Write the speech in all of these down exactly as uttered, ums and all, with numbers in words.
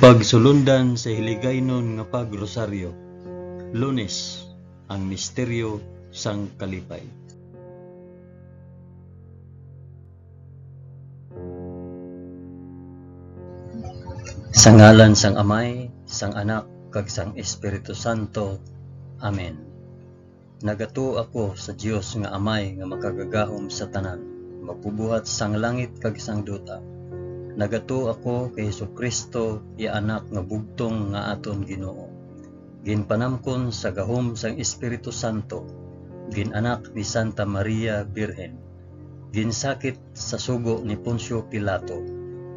Pagsulundan sa Hiligaynon nga Pag-Rosaryo. Lunes, ang misteryo sang kalipay. Sa ngalan sang Amay, sang Anak, kag sang Espiritu Santo. Amen. Nagatuo ako sa Dios nga Amay nga makagagahom sa tanan, magbubuhat sang langit kag sang duta. Nagatuo ako kay Jesu-Cristo, iya Anak nga bugtong nga aton Ginoo. Ginpanamkon sa gahom sang Espiritu Santo, gin-anak ni Santa Maria Birhen, ginsakit sa sugo ni Poncio Pilato,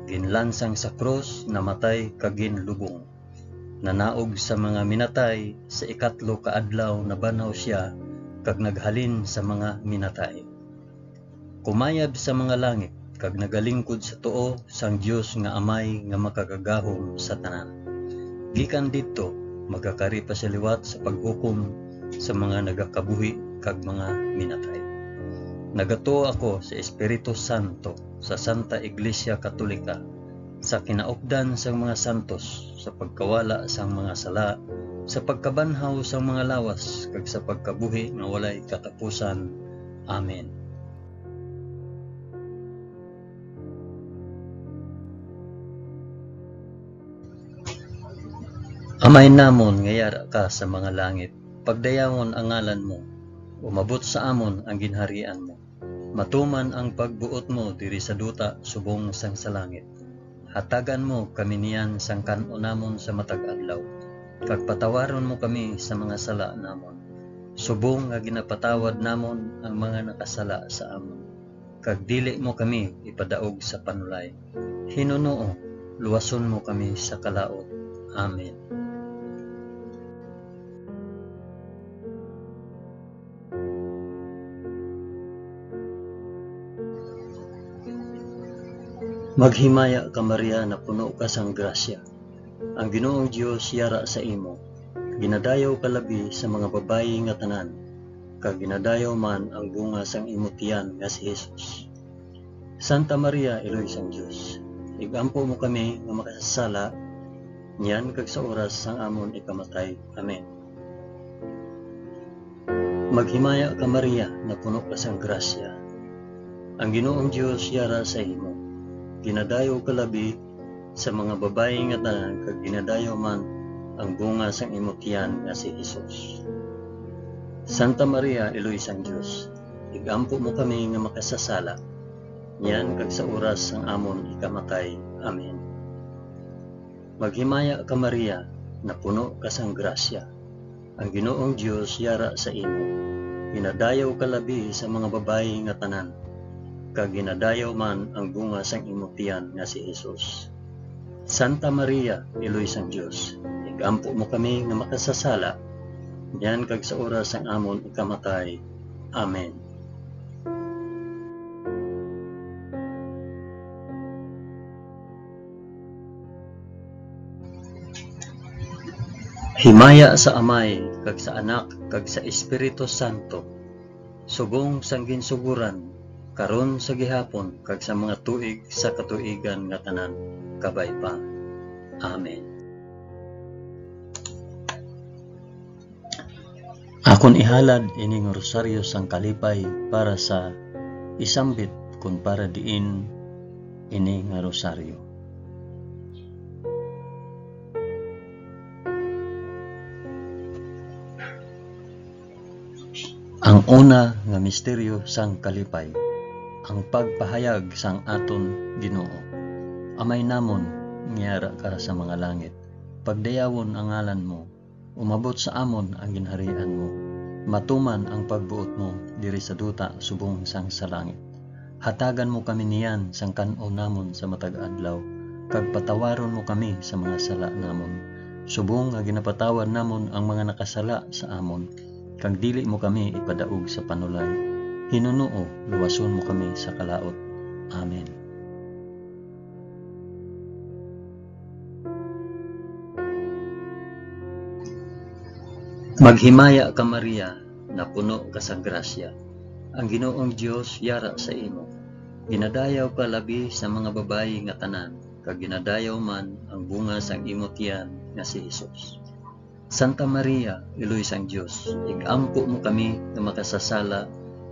ginlansang sa krus, namatay kag ginlubong. Nanaog sa mga minatay, sa ikatlo ka adlaw nabanhaw sia, kag naghalin sa mga minatay. Kumayab sa mga langit, kag nagalingkod sa tuo sang Dios nga Amay nga makagagahom sa tanan. Gikan didto, magakari pa sia liwat sa paghukom sa mga nagakabuhi kag mga minatay. Nagatuo ako sa Espiritu Santo, sa Santa Iglesia Katolika, sa kinaupdan sang mga santos, sa pagkawala sang mga sala, sa pagkabanhaw sang mga lawas, kag sa pagkabuhi nga walay katapusan. Amen. Amay namon nga yara ka sa mga langit, pagdayawon ang ngalan mo, umabot sa amon ang ginharian mo. Matuman ang pagbuot mo diri sa duta subong sang sa langit. Hatagan mo kami niyan sang kan-on namon sa matag adlaw, kag patawaron mo kami sa mga sala namon, subong nga ginapatawad namon ang mga nakasala sa amon. Kag dili mo kami ipadaog sa panulay. Hinunoo, luwason mo kami sa kalaut. Amen. Maghimaya ka, Maria, napuno ka sang grasya. Ang Ginoong Dios yara sa imo. Ginadayaw ka labi sa mga babayi nga tanan, kag ginadayaw man ang bunga sang imo tiyan nga si Jesus. Santa Maria, Iloy sang Dios, igampo mo kami nga makasasala, niyan kag sa oras sang amon ikamatay. Amen. Maghimaya ka, Maria, napuno ka sang grasya. Ang Ginoong Dios yara sa imo. Ginadayaw ka labi sa mga babayi nga tanan, kag ginadayaw man ang bunga sang imo tiyan nga si Jesus. Santa Maria, Iloy sang Dios, igampo mo kami nga makasasala, niyan kag sa oras sang amon ikamatay. Amen. Maghimaya ka, Maria, napuno ka sang grasya. Ang Ginoong Dios yara sa imo. Ginadayaw ka labi sa mga babayi nga tanan, kag ginadayaw man ang bunga sang imo tiyan nga si Jesus. Santa Maria, Iloy sang Dios, igampo mo kami nga makasasala, niyan kag sa oras sang amon ikamatay. Amen. Himaya sa Amay, kag sa Anak, kag sa Espiritu Santo, subong sang ginsugoran, karon, sa gihapon, kag sa mga tuig sa katuigan nga tanan. Kabay pa. Amen. Akon ihalad ini nga rosaryo sang kalipay para sa isambit kon para diin ini nga rosaryo. Ang una nga misteryo sang kalipay, ang pagpahayag sang aton Ginoo. Amay namon nga yara ka sa mga langit, pagdayawon ang ngalan mo, umabot sa amon ang ginharian mo. Matuman ang pagbuot mo diri sa duta subong sang sa langit. Hatagan mo kami niyan sang kan-on namon sa matag adlaw, kag patawaron mo kami sa mga sala namon, subong nga ginapatawad namon ang mga nakasala sa amon, kag dili mo kami ipadaog sa panulay. Hinunoo, luwason mo kami sa kalaut. Amen. Maghimaya ka, Maria, napuno ka sang grasya. Ang Ginoong Dios yara sa imo. Ginadayaw ka labi sa mga babayi nga tanan, kag ginadayaw man ang bunga sang imo tiyan nga si Jesus. Santa Maria, Iloy sang Dios, ig-ampo mo kami nga makasasala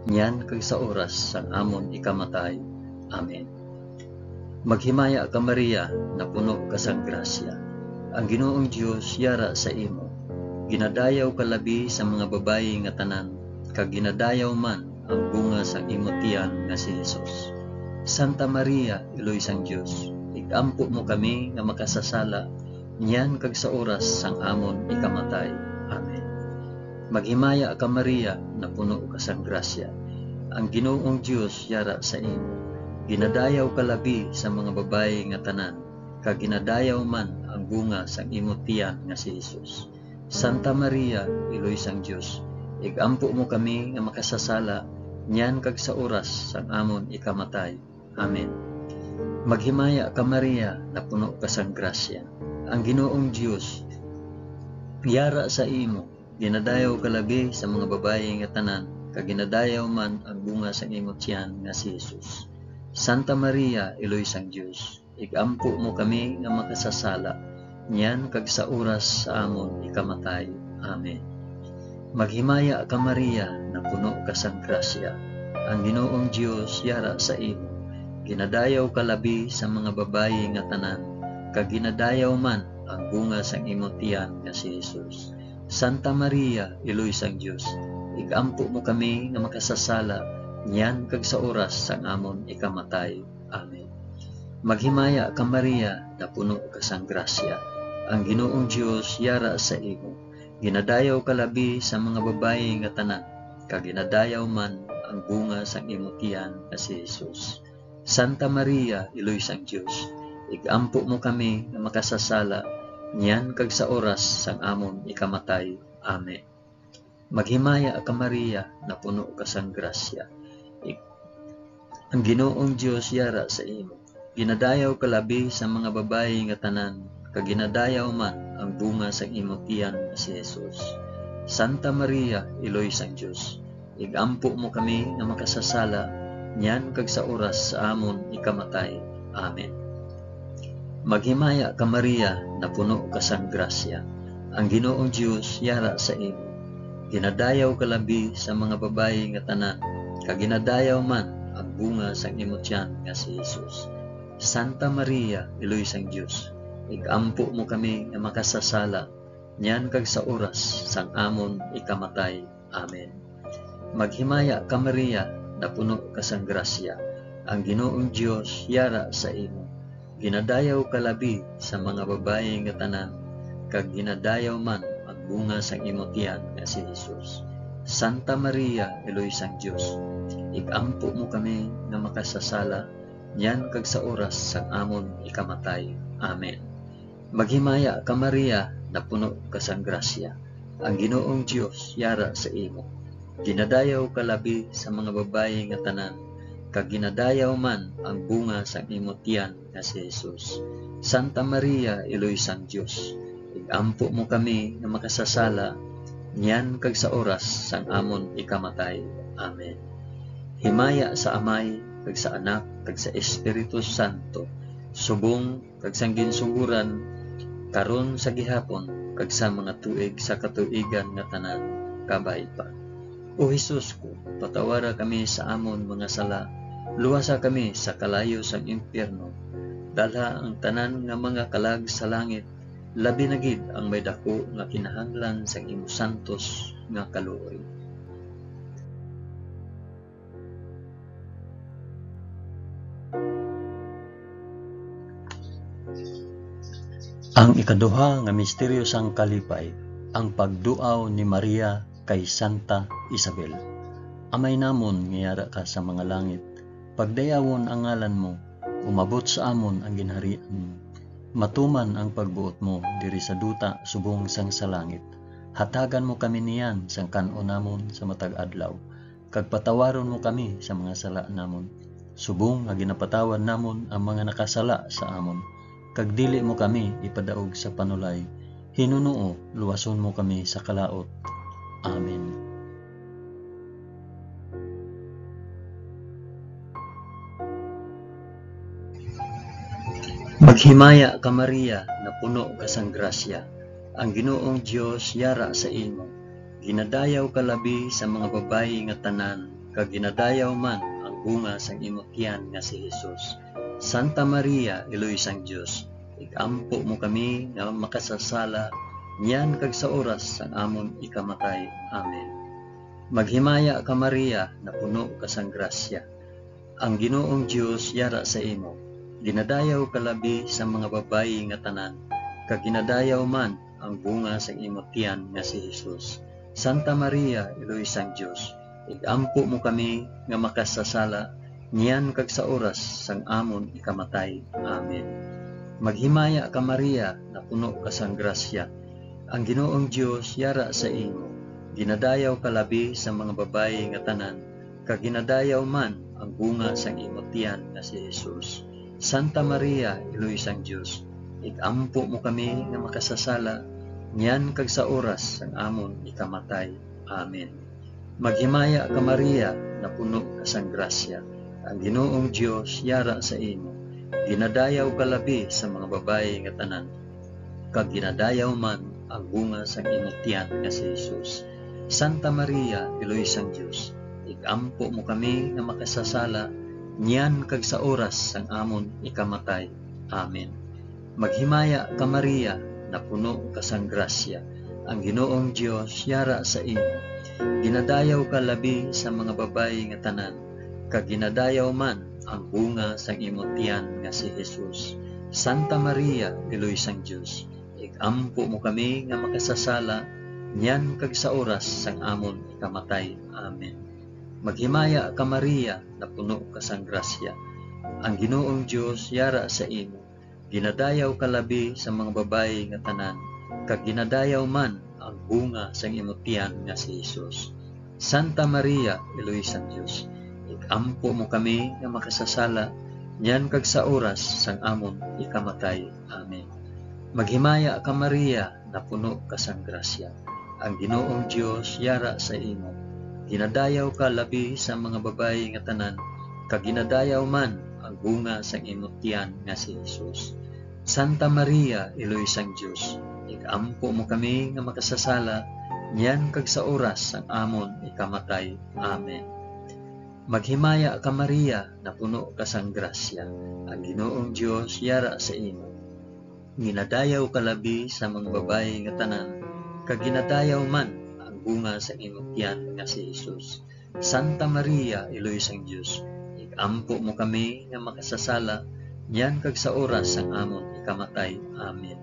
niyan kag sa oras sang amon ikamatay. Amen. Maghimaya ka, Maria, napuno ka sang grasya. Ang Ginoong Dios yara sa imo. Ginadayaw ka labi sa mga babayi nga tanan, kag ginadayaw man ang bunga sang imo tiyan nga si Jesus. Santa Maria, Iloy sang Dios, ig-ampo mo kami nga makasasala niyan kag sa oras sang amon ikamatay. Amen. Maghimaya ka, Maria, napuno ka sang grasya. Ang Ginoong Dios yara sa imo. Ginadayaw ka labi sa mga babayi nga tanan, kag ginadayaw man ang bunga sang imo tiyan nga si Jesus. Santa Maria, Iloy sang Dios, ig-ampo mo kami nga makasasala niyan kag sa oras sang amon ikamatay. Amen. Maghimaya ka, Maria, napuno ka sang grasya. Ang Ginoong Dios yara sa imo. Ginadayaw ka labi sa mga babayi nga tanan, kag ginadayaw man ang bunga sang imo tiyan nga si Jesus. Santa Maria, Iloy sang Dios, ig-ampo mo kami nga makasasala, niyan kag sa oras sa amon ikamatay. Amen. Maghimaya ka, Maria, napuno ka sang grasya. Ang Ginoong Dios yara sa imo. Ginadayaw ka labi sa mga babayi nga tanan, kag ginadayaw man ang bunga sang imo tiyan nga si Jesus. Santa Maria, Iloy sang Dios, ig-ampo mo kami nga makasasala, niyan kag sa oras sang amon ikamatay. Amen. Maghimaya ka, Maria, napuno ka sang grasya. Ang Ginoong Dios yara sa imo. Ginadayaw ka labi sa mga babayi nga tanan, kag ginadayaw man ang bunga sang imo tiyan nga si Jesus. Santa Maria, Iloy sang Dios, ig-ampo mo kami nga makasasala, niyan kag sa oras sang amon ikamatay. Amen. Maghimaya ka, Maria, napuno ka sang grasya. Ig-, ang Ginoong Dios yara sa imo. Ginadayaw ka labi sa mga babayi nga tanan, kag ginadayaw man ang bunga sang imo tiyan nga si Jesus. Santa Maria, Iloy sang Dios, ig-ampo mo kami nga makasasala, niyan kag sa oras sa amon ikamatay. Amen. Maghimaya ka, Maria, napuno ka sang grasya. Ang Ginoong Dios yara sa imo. Ginadayaw ka labi sa mga babayi nga tanan, kag ginadayaw man ang bunga sang imo tiyan nga si Jesus. Santa Maria, Iloy sang Dios, ig-ampo mo kami nga makasasala, niyan kag sa oras sang amon ikamatay. Amen. Maghimaya ka, Maria, napuno ka sang grasya. Ang Ginoong Dios yara sa imo. Ginadayaw ka labi sa mga babayi nga tanan, kag ginadayaw man ang bunga sang imo tiyan nga si Jesus. Santa Maria, Iloy sang Dios, ig-ampo mo kami nga makasasala, niyan kag sa oras sang amon ikamatay. Amen. Maghimaya ka, Maria, napuno ka sang grasya. Ang Ginoong Dios yara sa imo. Ginadayaw ka labi sa mga babayi nga tanan, kag ginadayaw man ang bunga sang imo tiyan nga si Jesus. Santa Maria, Iloy sang Dios, ig-ampo mo kami nga makasasala, niyan kag sa oras sang amon ikamatay. Amen. Himaya sa Amay, kag sa Anak, kag sa Espiritu Santo, subong kag sang ginsugoran, karon, sa gihapon, kag sa mga tuig sa katuigan nga tanan. Kabay pa. O Jesus ko, patawara kami sa amon mga sala, luwasa kami sa kalayo sang impyerno, dalha ang tanan nga mga kalag sa langit, labi na gid ang may daku nga kinahanglan sang imo santos nga kaluoy. Ang ikaduha nga misteryo sang kalipay, ang pagduaw ni Maria kay Santa Isabel. Amay namon nga yara ka sa mga langit, pagdayawon ang ngalan mo, umabot sa amon ang ginharian mo. Matuman ang pagbuot mo diri sa duta subong sang sa langit. Hatagan mo kami niyan sang kan-on namon sa matag adlaw, kag patawaron mo kami sa mga sala namon, subong nga ginapatawad namon ang mga nakasala sa amon, kag dili mo kami ipadaog sa panulay. Hinunoo, luwason mo kami sa kalaut. Amen. Maghimaya ka, Maria, napuno ka sang grasya, ang Ginoong Dios yara sa imo. Ginadayaw ka labi sa mga babayi nga tanan, kag ginadayaw man ang bunga sang imo tiyan nga si Jesus. Santa Maria, Iloy sang Dios, ig-ampo mo kami nga makasasala, niyan kag sa oras sang amon ikamatay. Amen. Maghimaya ka, Maria, napuno ka sang grasya, ang Ginoong Dios yara sa imo. Ginadayaw ka labi sa mga babayi nga tanan, kag ginadayaw man ang bunga sang imo tiyan nga si Jesus. Santa Maria, Iloy sang Dios, ig-ampo mo kami nga makasasala, niyan kag sa oras sang amon ikamatay. Amen. Maghimaya ka, Maria, napuno ka sang grasya, ang Ginoong Dios yara sa imo. Ginadayaw ka labi sa mga babayi nga tanan, kag ginadayaw man ang bunga sang imo tiyan nga si Jesus. Santa Maria, Iloy sang Dios, ig-ampo mo kami nga makasasala, niyan kag sa oras sang amon ikamatay. Amen. Maghimaya ka, Maria, napuno ka sang grasya, ang Ginoong Dios yara sa imo. Ginadayaw ka labi sa mga babayi nga tanan, kag ginadayaw man ang bunga sang imo tiyan nga si Jesus. Santa Maria, Iloy sang Dios, ig-ampo mo kami nga makasasala, niyan kag sa oras sang amon ikamatay. Amen. Maghimaya ka, Maria, napuno ka sang grasya, ang Ginoong Dios yara sa imo. Ginadayaw ka labi sa mga babayi nga tanan, kag ginadayaw man ang bunga sang imo tiyan nga si Jesus. Santa Maria, Iloy sang Dios, ig-ampo mo kami nga makasasala, niyan kag sa oras sang amon ikamatay. Amen. Maghimaya ka, Maria, napuno ka sang grasya, ang Ginoong Dios yara sa imo. Ginadayaw ka labi sa mga babayi nga tanan, kag ginadayaw man ang bunga sang imo tiyan nga si Jesus. Santa Maria, Iloy sang Dios, ig-ampo mo kami nga makasasala, niyan kag sa oras sang amon ikamatay. Amen. Maghimaya ka, Maria, napuno ka sang grasya, ang Ginoong Dios yara sa imo. Ginadayaw ka labi sa mga babayi nga tanan, kag ginadayaw man ang bunga sang imo tiyan nga si Jesus. Santa Maria, Iloy sang Dios, ig-ampo mo kami nga makasasala, niyan kag sa oras sang amon ikamatay. Amen. Maghimaya ka, Maria, napuno ka sang grasya, ang Ginoong Dios yara sa imo. Ginadayaw ka labi sa mga babayi nga tanan, kag ginadayaw man ang bunga sang imo tiyan nga si Jesus. Santa Maria, Iloy sang Dios, ig-ampo mo kami nga makasasala, niyan kag sa oras sang amon ikamatay. Amen.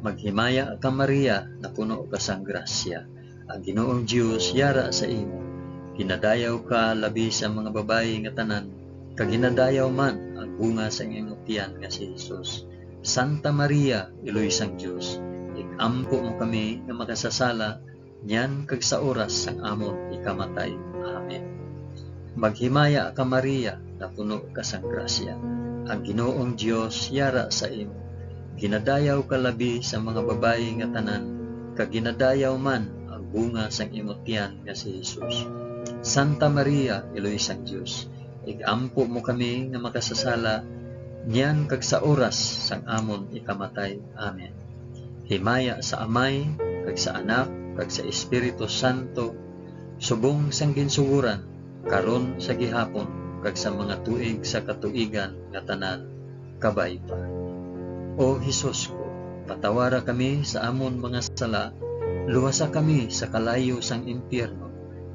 Maghimaya ka, Maria, napuno ka sang grasya, ang Ginoong Dios yara sa imo. Ginadayaw ka labi sa mga babayi nga tanan, kag ginadayaw man ang bunga sang imo tiyan nga si Jesus. Santa Maria, Iloy sang Dios, ig-ampo mo kami nga makasasala, niyan kag sa oras sang amon ikamatay. Amen. Maghimaya ka, Maria, napuno ka sang grasya, ang Ginoong Dios yara sa imo. Ginadayaw ka labi sa mga babayi nga tanan, kag ginadayaw man ang bunga sang imo tiyan nga si Jesus. Santa Maria, Iloy sang Dios, ig-ampo mo kami nga makasasala, niyan kag sa oras sang amon ikamatay. Amen. Himaya sa Amay, kag sa Anak, kag sa Espiritu Santo, subong sang ginsugoran, karon, sa gihapon, kag sa mga tuig sa katuigan nga tanan. Kabay pa. O Jesus ko, patawara kami sa amon mga sala, luwasa kami sa kalayo sang impyerno,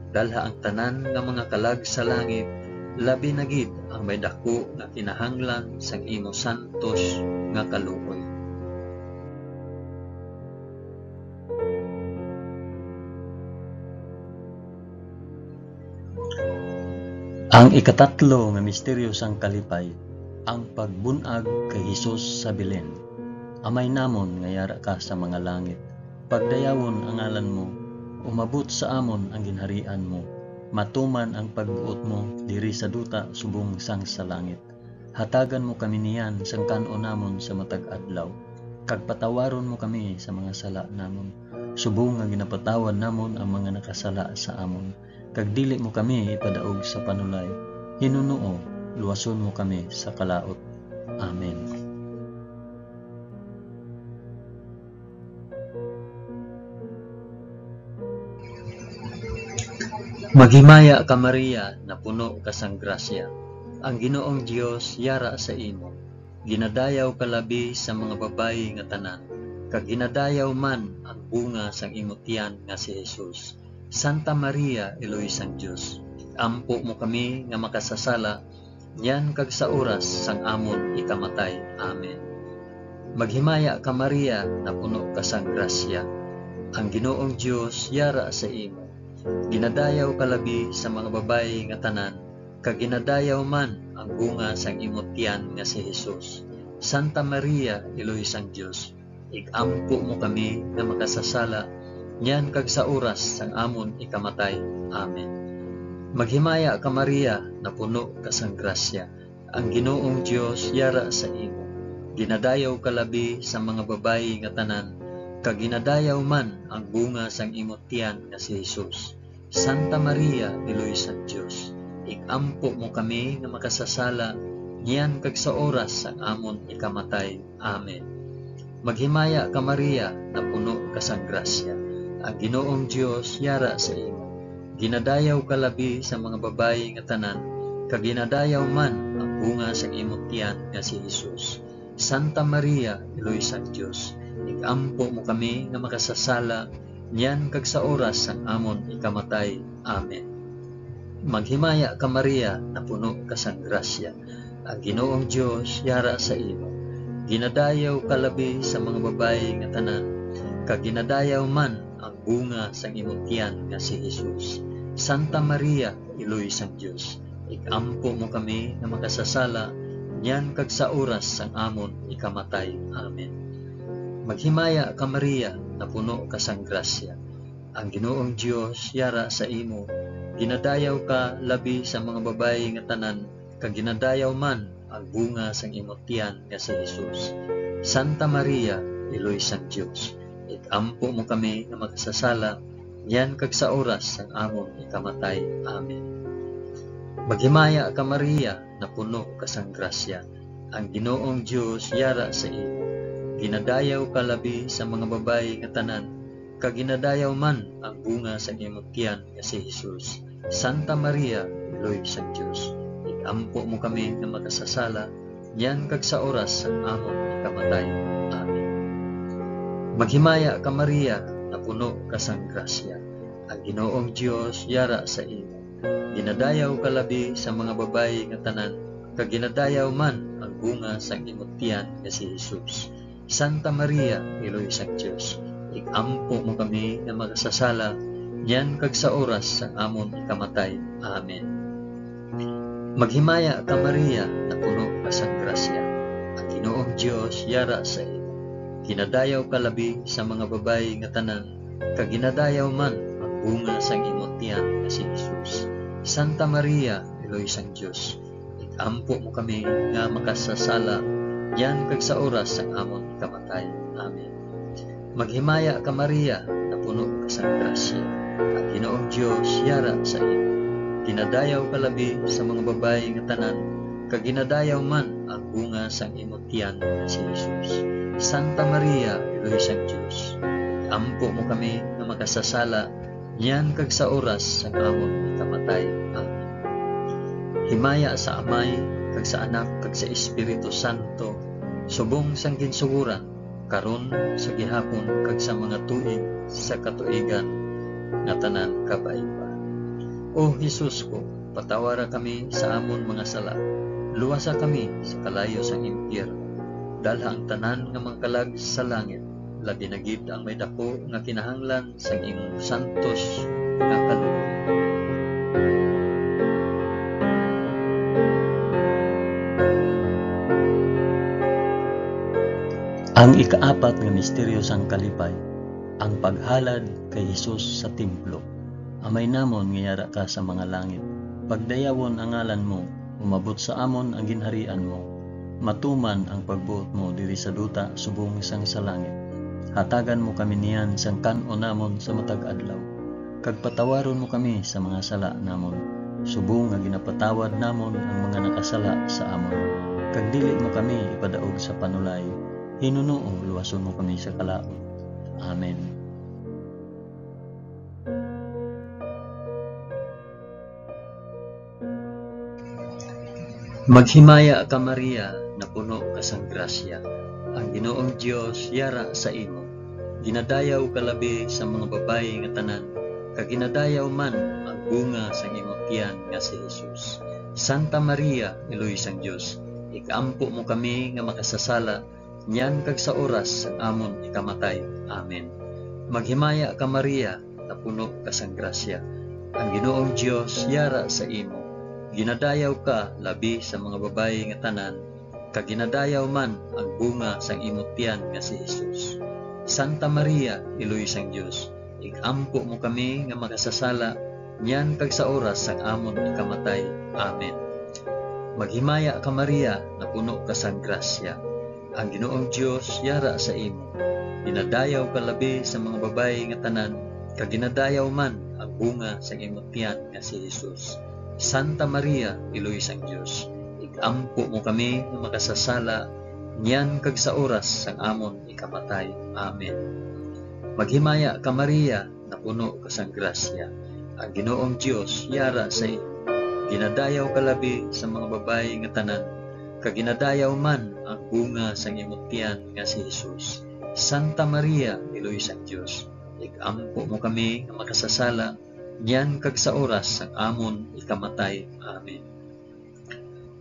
dalha ang tanan nga mga kalag sa langit, labi na gid ang may daku nga kinahanglan sang imo santos nga kaluoy. Ang ikatatlo nga misteryo sang kalipay, ang pagbun-ag kay Jesus sa Belen. Amay namon nga yara ka sa mga langit, pagdayawon ang ngalan mo, umabot sa amon ang ginharian mo, matuman ang pagbuot mo diri sa duta subong sang sa langit. Hatagan mo kami niyan sang kan-on namon sa matag adlaw, kag patawaron mo kami sa mga sala namon, subong nga ginapatawad namon ang mga nakasala sa amon, kag dili mo kami ipadaog sa panulay. Hinunoo, luwason mo kami sa kalaut. Amen. Maghimaya ka, Maria, napuno ka sang grasya. Ang Ginoong Dios yara sa imo. Ginadayaw ka labi sa mga babayi nga tanan, kag ginadayaw man ang bunga sang imo tiyan nga si Jesus. Santa Maria, Iloy sang Dios, ampo mo kami nga makasasala, niyan kag sa oras sang amon ikamatay. Amen. Maghimaya ka, Maria, napuno ka sang grasya. Ang Ginoong Dios yara sa imo. Ginadayaw ka labi sa mga babayi nga tanan, kag ginadayaw man ang bunga sang imo tiyan nga si Jesus. Santa Maria, Iloy sang Dios, ig-ampo mo kami nga makasasala, niyan kag sa oras sang amon ikamatay. Amen. Maghimaya ka, Maria, napuno ka sang grasya. Ang Ginoong Dios yara sa imo. Ginadayaw ka labi sa mga babayi nga tanan, kag ginadayaw man ang bunga sang imo tiyan nga si Jesus. Santa Maria, Iloy sang Dios, ig-ampo mo kami nga makasasala, niyan kag sa oras sang amon ikamatay. Amen. Maghimaya ka, Maria, napuno ka sang grasya. Ang Ginoong Dios yara sa imo. Ginadayaw ka labi sa mga babayi nga tanan, kag ginadayaw man ang bunga sang imo tiyan nga si Jesus. Santa Maria, Iloy sang Dios, ig-ampo mo kami nga makasasala, niyan kag sa oras sang amon ikamatay. Amen. Maghimaya ka, Maria, napuno ka sang grasya. Ang Ginoong Dios yara sa imo. Ginadayaw ka labi sa mga babayi nga tanan, kag ginadayaw man ang bunga sang imo tiyan nga si Jesus. Santa Maria, Iloy sang Dios, ig-ampo mo kami nga makasasala, niyan kag sa oras sang amon ikamatay. Amen. Maghimaya ka, Maria, napuno ka sang grasya. Ang Ginoong Dios yara sa imo. Ginadayaw ka labi sa mga babayi nga tanan, kag ginadayaw man ang bunga sang imo tiyan nga si Jesus. Santa Maria, Iloy sang Dios, ig-ampo mo kami nga makasasala, niyan kag sa oras sang amon ikamatay. Amen. Maghimaya ka, Maria, napuno ka sang grasya. Ang Ginoong Dios yara sa imo. Ginadayaw ka labi sa mga babayi nga tanan, kag ginadayaw man ang bunga sang imo tiyan nga si Jesus. Santa Maria, Iloy sang Dios, ig-ampo mo kami nga makasasala, niyan kag sa oras sang amon ikamatay. Amen. Maghimaya ka, Maria, napuno ka sang grasya. Ang Ginoong Dios yara sa imo. Ginadayaw ka labi sa mga babayi nga tanan, kag ginadayaw man ang bunga sang imo tiyan nga si Jesus. Santa Maria, Iloy sang Dios, ig-ampo mo kami nga makasasala, niyan kag sa oras sang amon ikamatay. Amen. Maghimaya ka, Maria, napuno ka sang grasya. Ang Ginoong Dios yara sa imo. Ginadayaw ka labi sa mga babayi nga tanan, kag ginadayaw man ang bunga sang imo tiyan nga si Jesus. Santa Maria, Iloy sang Dios, ig-ampo mo kami nga makasasala, niyan kag sa oras sang amon kamatay. Amen. Maghimaya ka, Maria, napuno ka sang grasya. Ang Ginoong Dios yara sa imo. Ginadayaw ka labi sa mga babayi nga tanan, kag ginadayaw man ang bunga sang imo tiyan nga si Jesus. Santa Maria, Iloy sang Dios, ampo mo kami nga makasasala, niyan kag sa oras sang amon ikamatay. Amen. Himaya sa Amay, kag sa Anak, kag sa Espiritu Santo, subong sang ginsugoran, karon, sa gihapon, kag sa mga tuig sa katuigan nga tanan. Kabay pa. O Jesus ko, patawara kami sa amon mga sala, luwasa kami sa kalayo sang impyerno, dalha ang tanan nga mga kalag sa langit, labi na gid ang may daku nga kinahanglan sang imong santos nga kaluoy. Ang ikaapat nga misteryo sang kalipay, ang paghalad kay Jesus sa templo. Amay namon nga yara ka sa mga langit, pagdayawon ang ngalan mo, umabot sa amon ang ginharian mo, matuman ang pagbuot mo diri sa duta subong sang sa langit. Hatagan mo kami niyan sang kan-on namon sa matag adlaw, kag patawaron mo kami sa mga sala namon, subong nga ginapatawad namon ang mga nakasala sa amon. Kag dili mo kami ipadaog sa panulay, hinunoo luwason mo kami sa kalaut. Amen. Maghimaya ka, Maria, napuno ka sang grasya. Ang Ginoong Dios yara sa imo. Ginadayaw ka labi sa mga babayi nga tanan, kag ginadayaw man ang bunga sang imong tiyan nga si Jesus. Santa Maria, Iloy sang Dios, ig-ampo mo kami nga makasasala, niyan kag sa oras sang amon ikamatay. Amen. Maghimaya ka, Maria, napuno ka sang grasya. Ang Ginoong Dios yara sa imo. Ginadayaw ka labi sa mga babayi nga tanan, kag ginadayaw man ang bunga sang imo tiyan nga si Jesus. Santa Maria, Iloy sang Dios, ig-ampo mo kami nga makasasala, niyan kag sa oras sang amon ikamatay. Amen. Maghimaya ka, Maria, napuno ka sang grasya. Ang Ginoong Dios yara sa imo. Ginadayaw ka labi sa mga babayi nga tanan, kag ginadayaw man ang bunga sang imo tiyan nga si Jesus. Santa Maria, Iloy sang Dios, ig-ampo mo kami nga makasasala, niyan kag sa oras sang amon ikamatay. Amen. Maghimaya ka, Maria, napuno ka sang grasya. Ang Ginoong Dios yara sa imo. Ginadayaw ka labi sa mga babayi nga tanan, kag ginadayaw man ang bunga sang imo tiyan nga si Jesus. Santa Maria, Iloy sang Dios, ig-ampo mo kami nga makasasala, niyan kag sa oras sang amon ikamatay. Amen.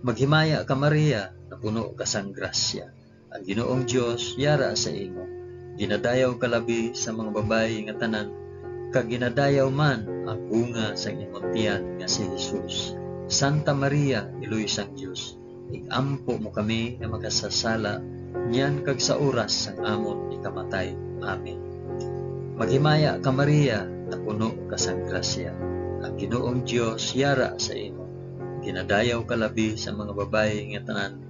Maghimaya ka, Maria, napuno ka sang grasya. Ang Ginoong Dios yara sa imo. Ginadayaw ka labi sa mga babayi nga tanan, kag ginadayaw man ang bunga sang imong tiyan nga si Jesus. Santa Maria, Iloy sang Dios, ig-ampo mo kami nga makasasala, niyan kag sa oras sang amon ikamatay. Amen. Maghimaya ka, Maria, napuno ka sang grasya. Ang Ginoong Dios yara sa imo. Ginadayaw ka labi sa mga babayi nga tanan,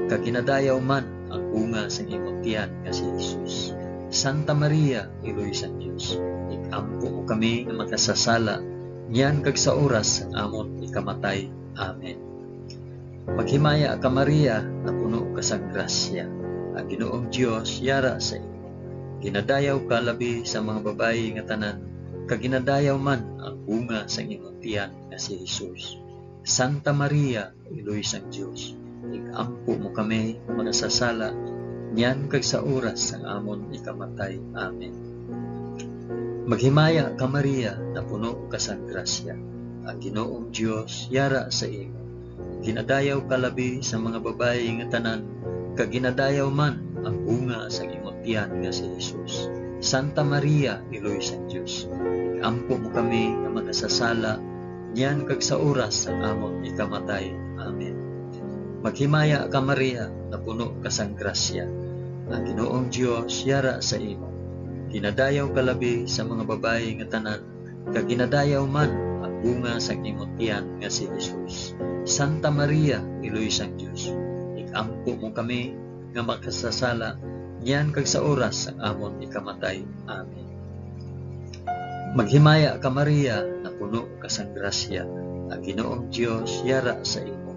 kag ginadayaw man ang bunga sang imong tiyan nga si Jesus. Santa Maria, Iloy sang Dios, ig-ampo mo kami nga makasasala, niyan kag sa oras sang amon ikamatay. Amen. Maghimaya ka, Maria, napuno ka sang grasya. Ang Ginoong Dios yara sa imo. Ginadayaw ka labi sa mga babayi nga tanan, kag ginadayaw man ang bunga sang imong tiyan nga si Jesus. Santa Maria, Iloy sang Dios, ig-ampo mo kami nga makasasala, niyan kag sa oras sang amon ikamatay. Amen. Maghimaya ka, Maria, napuno ka sang grasya. Ang Ginoong Dios yara sa imo. Ginadayaw ka labi sa mga babayi nga tanan, kag ginadayaw man ang bunga sang imong tiyan nga si Jesus. Santa Maria, Iloy sang Dios, ig-ampo mo kami nga makasasala, niyan kag sa oras sang amon ikamatay. Amen. Maghimaya ka, Maria, napuno ka sang grasya. Ang Ginoong Dios yara sa imo. Ginadayaw ka labi sa mga babayi nga tanan, kag ginadayaw man ang bunga sang imo tiyan nga si Jesus. Santa Maria, Iloy sang Dios, ig-ampo mo kami nga makasasala, niyan kag sa oras sang amon ikamatay. Amen. Maghimaya ka, Maria, napuno ka sang grasya, ang Ginoong Dios yara sa imo.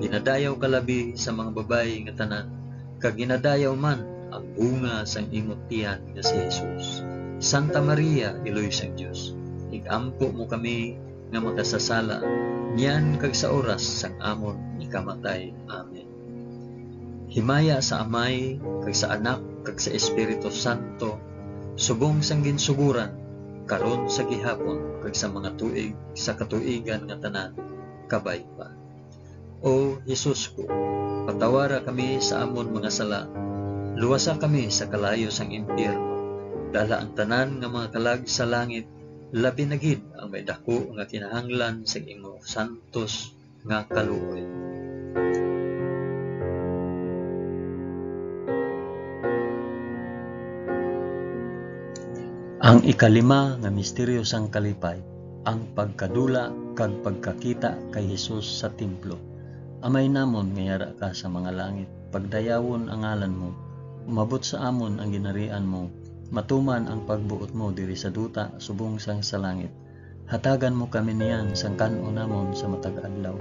Ginadayaw ka labi sa mga babayi nga tanan, kag ginadayaw man ang bunga sang imo tiyan nga si Jesus. Santa Maria, Iloy sang Dios, ig-ampo mo kami nga makasasala, niyan kag sa oras sang amon ikamatay. Amen. Himaya sa Amay, kag sa Anak, kag sa Espiritu Santo, subong sang ginsugoran, karon, sa gihapon, kag sa mga tuig sa katuigan nga tanan. Kabay pa. O Jesus ko, patawara kami sa amon mga sala, luwasa kami sa kalayo sang impyerno, dala ang tanan nga mga kalag sa langit, labi na gid ang may daku nga kinahanglan sang imong santos nga kaluoy. Ang ikalima nga misteryo sang kalipay, ang pagkadula kag pagkakita kay Jesus sa templo. Amay namon nga yara ka sa mga langit, pagdayawon ang ngalan mo, umabot sa amon ang ginharian mo, matuman ang pagbuot mo diri sa duta subong sang sa langit. Hatagan mo kami niyan sang kan-on namon sa matag adlaw,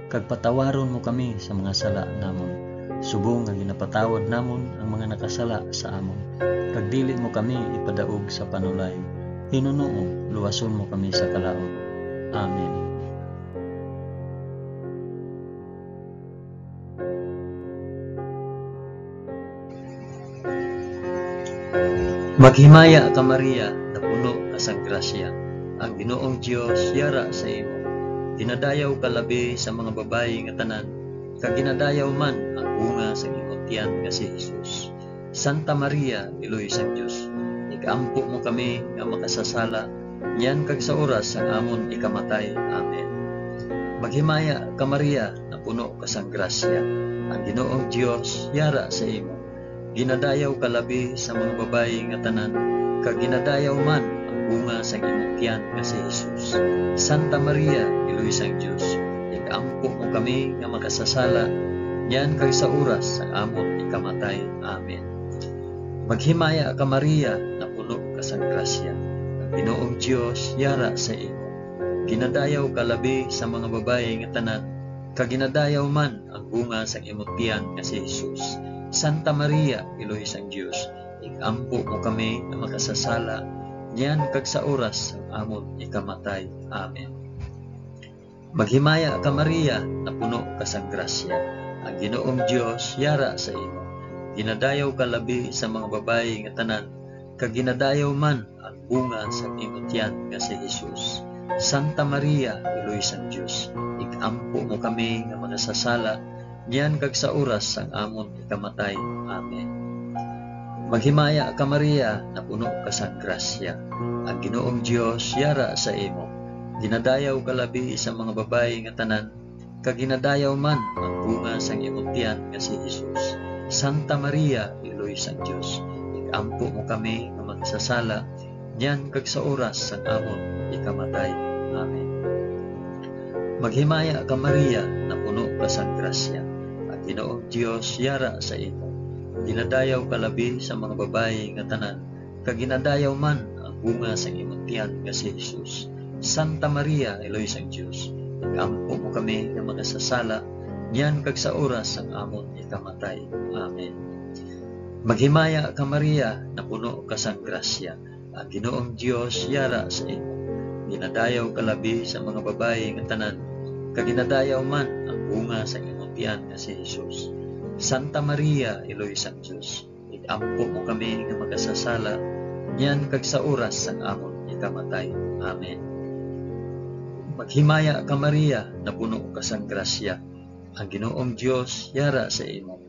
kag patawaron mo kami sa mga sala namon, subong nga ginapatawad namon ang mga nakasala sa amon. Kag dili mo kami ipadaog sa panulay. Hinunoo, luwason mo kami sa kalaut. Amen. Maghimaya ka, Maria, napuno ka sang grasya. Ang Ginoong Dios yara sa imo. Ginadayaw ka labi sa mga babayi nga tanan, kag ginadayaw man ang bunga sang imong tiyan nga si Jesus. Santa Maria, Iloy sang Dios, ig-ampo mo kami nga makasasala, niyan kag sa oras sang amon ikamatay. Amen. Maghimaya ka, Maria, napuno ka sang grasya. Ang Ginoong Dios yara sa imo. Ginadayaw ka labi sa mga babayi nga tanan, kag ginadayaw man ang bunga sang imong tiyan nga si Jesus. Santa Maria, Iloy sang Dios, ig-ampo mo kami nga makasasala, niyan kag sa oras sang amon ikamatay. Amen. Maghimaya ka, Maria, napuno ka sang grasya. Ang Ginoong Dios yara sa imo. Ginadayaw ka labi sa mga babayi nga tanan, kag ginadayaw man ang bunga sang imong tiyan nga si Jesus. Santa Maria, Iloy sang Dios, ig-ampo mo kami nga makasasala, niyan kag sa oras sang amon ikamatay. Amen. Maghimaya ka, Maria, napuno ka sang grasya. Ang Ginoong Dios yara sa imo. Ginadayaw ka labi sa mga babayi nga tanan, kag ginadayaw man ang bunga sang imong tiyan nga si Jesus. Santa Maria, Iloy sang Dios, ig-ampo mo kami nga makasasala, niyan kag sa oras sang amon ikamatay. Amen. Maghimaya ka, Maria, napuno ka sang grasya. Ang Ginoong Dios yara sa imo. Ginadayaw ka labi sa mga babayi nga tanan, kag ginadayaw man ang bunga sang imong tiyan nga si Jesus. Santa Maria, Iloy sang Dios, ig-ampo mo kami nga makasasala, niyan kag sa oras sang amon ikamatay. Amen. Maghimaya ka, Maria, napuno ka sang grasya. Ang Ginoong Dios yara sa imo. Ginadayaw ka labi sa mga babayi nga tanan, kag ginadayaw man ang bunga sang imong tiyan nga si Jesus. Santa Maria, Iloy sang Dios, ig-ampo mo kami nga makasasala, niyan kag sa oras sang amon ikamatay. Amen. Maghimaya ka, Maria, napuno ka sang grasya. Ang Ginoong Dios yara sa imo. Ginadayaw ka labi sa mga babayi nga tanan, kag ginadayaw man ang bunga sang imong tiyan nga si Jesus. Santa Maria, Iloy sang Dios, ig-ampo mo kami nga makasasala, niyan kag sa oras sang amon ikamatay. Amen. Maghimaya ka, Maria, napuno ka sang grasya. Ang Ginoong Dios yara sa imo.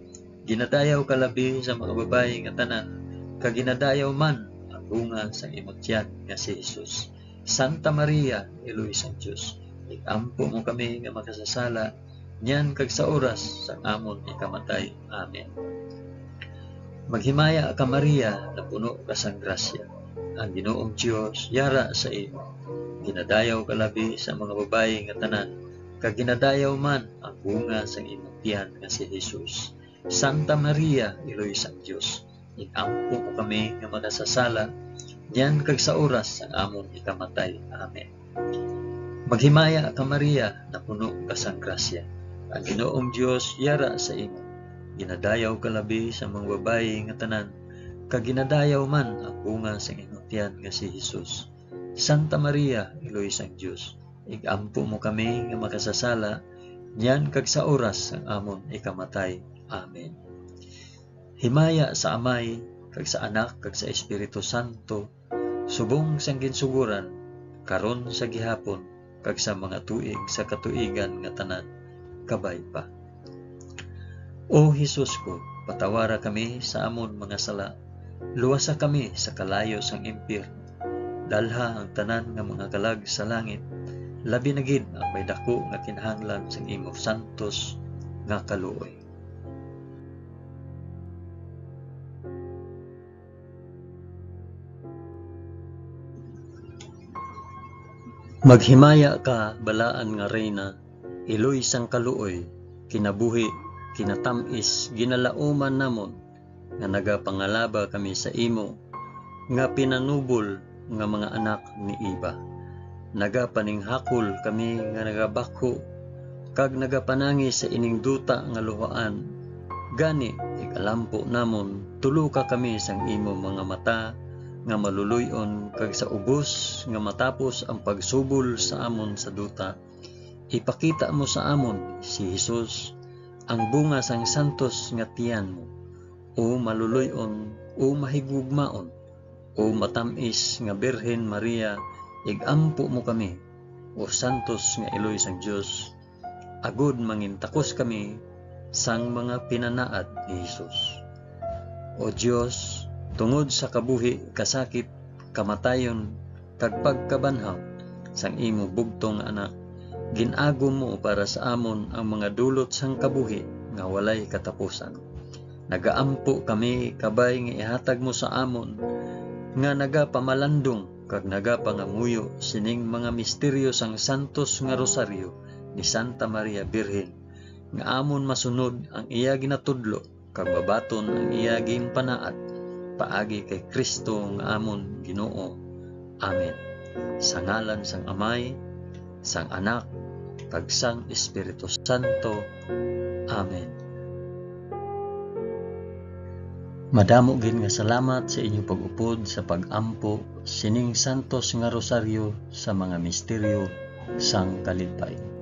Ginadayaw ka labi sa mga babayi nga tanan, kag ginadayaw man ang bunga sang imong tiyan nga si Jesus. Santa Maria, Iloy sang Dios, ig-ampo mo kami nga makasasala, niyan kag sa oras sang amon ikamatay. Amen. Maghimaya ka, Maria, napuno ka sang grasya. Ang Ginoong Dios yara sa imo. Ginadayaw ka labi sa mga babayi nga tanan, kag ginadayaw man ang bunga sang imong tiyan nga si Jesus. Santa Maria, Iloy sang Dios, ig-ampo mo kami nga makasasala, niyan kag sa oras sang amon ikamatay. Amen. Maghimaya ka, Maria, napuno ka sang grasya. Ang Ginoong Dios yara sa imo. Ginadayaw ka labi sa mga babayi nga tanan, kag ginadayaw man ang bunga sang imong tiyan nga si Jesus. Santa Maria, Iloy sang Dios, ig-ampo mo kami nga makasasala, niyan kag sa oras sang amon ikamatay. Amen. Himaya sa Amay, kag sa Anak, kag sa Espiritu Santo, subong sang ginsugoran, karon sa gihapon, kag sa mga tuig sa katuigan nga tanan. Kabay pa. O Jesus ko, patawara kami sa amon mga sala, luwasa kami sa kalayo sang impyerno, dalha ang tanan nga mga kalag sa langit, labi na gid ang may daku nga kinahanglan sang imo santos nga kaluoy. Maghimaya ka, balaan nga Reyna, iloy sang kaluoy, kinabuhi, kinatamis, ginalauman namon, nga nagapangalaba kami sa imo, nga pinanubol nga mga anak ni Eva. Nagapaninghakol kami nga nagabakho, kag nagapanangi sa ining duta nga luhaan. Gani, ig-alampo namon, tuloka kami sang imo mga mata nga maluloy-on, kag sa ubos nga matapos ang pagsubol sa amon sa duta, ipakita mo sa amon si Jesus, ang bunga sang santos nga tiyan mo. O maluloy-on, o mahigugmaon, o matam-is nga Birhen Maria, ig-ampo mo kami, o santos nga iloy sang Dios, agod mangintakos kami sang mga pinanaad ni Jesus. O Dios, tungod sa kabuhi, kasakit, kamatayon, kag pagkabanhaw sang imo bugtong nga Anak, gin-agom mo para sa amon ang mga dulot sang kabuhi nga walay katapusan. Nagaampo kami, kabay nga ihatag mo sa amon nga nagapamalandong kag nagapangamuyo sining mga misteryo sang Santos nga Rosaryo ni Santa Maria Birhen, nga amon masunod ang iya ginatudlo kag mabaton ang iya ginpanaad, paagi kay Cristo nga amon Ginoo. Amen. Sa ngalan sang Amay, sang Anak, kag sang Espiritu Santo. Amen. Madamo gid nga salamat sa inyong pag-upod sa pag-ampo sining santos nga rosaryo sa mga misteryo sang kalipay.